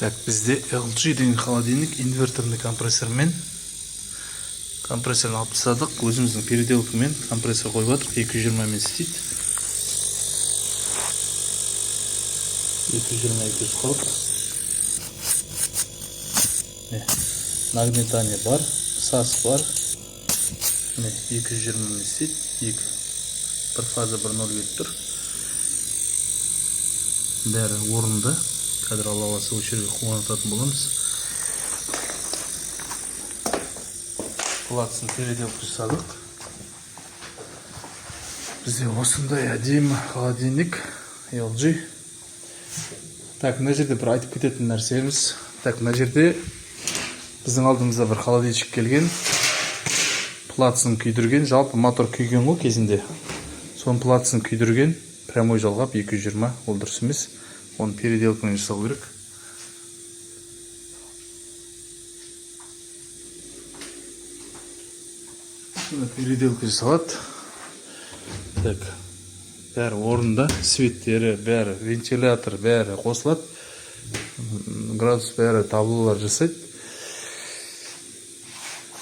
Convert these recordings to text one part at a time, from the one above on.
Так, бізде LG деген холодильник инверторный компрессормен. Компрессорын алып тастадық, өзіміздің переделкамен компрессор қойып жатырық, 220 мен істейді. 220, 240. Міне, нагнетание бар, САС бар. Міне, 220 мен істейді. Екі бір фаза, бір ноль кетіп тұр. Бәрі орнында. Қазір, Алла қаласа, осы жерге орнататын боламыз. Платасын переделка жасадық. Бізде осындай әдемі холодильник LG. Так, мына жерде бір айтып кететін нәрсеміз. Так, мына жерде біздің алдымызда бір холодильник келген. Платасын күйдірген, жалпы мотор күйген ғой кезінде. Соның платасын күйдірген, прямой жалғап 220, ол дұрыс емес. Оны переделкамен жасау керек. Мына переделка жасалады. Так, бәрі орнында, светтері, бәрі, вентилятор, бәрі қосылады. Градус, бәрі, таблолар жасайды.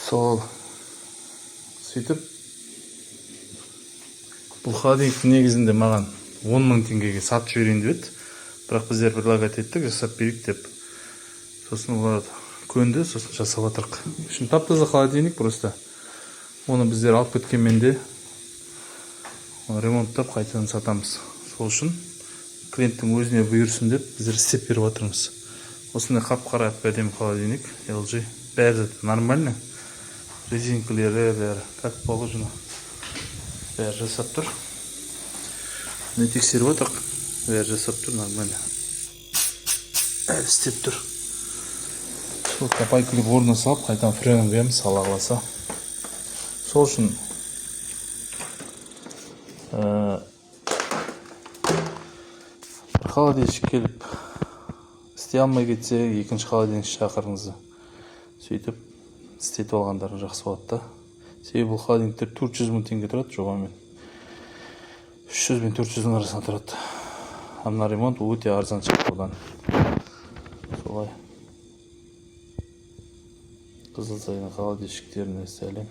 Сол сөйтіп, бұл холодильник негізінде маған 10 мың теңгеге сатып жіберейін деп еді. Бірақ біздер предлагать еттік, жасап берейік деп. Сосын олар көнді, сосын жасап жатырық. Үшін тап таза холодильник просто. Оны біздер алып кеткенмен де, оны ремонттап, қайтадан сатамыз. Сол үшін клиенттің өзіне бұйырсын деп біздер істеп беріп жатырмыз. Осындай қап қара әдемі холодильник LG. Бәрі нормально. Резинкалері бәрі как положено. Бәрі жасап тұр. Міне, тексеріп отырық. Бәрі жасап тұр нормально. Бәрі істеп тұр. Сол пайкалап орнына салып, қайтадан фреон құямыз, Алла қаласа. Сол үшін бір холодильщик келіп істей алмай кетсе, екінші холодильник шақырыңыз. Сөйтіп істетіп алғандарың жақсы болады да. Себебі бұл холодильниктер 400 мың теңге тұрады жобамен. 300 бен 400-дің арасында тұрады. А мына ремонт өте арзан шықты одан. Солай. Қызылсайдың холодильщиктеріне сәлем.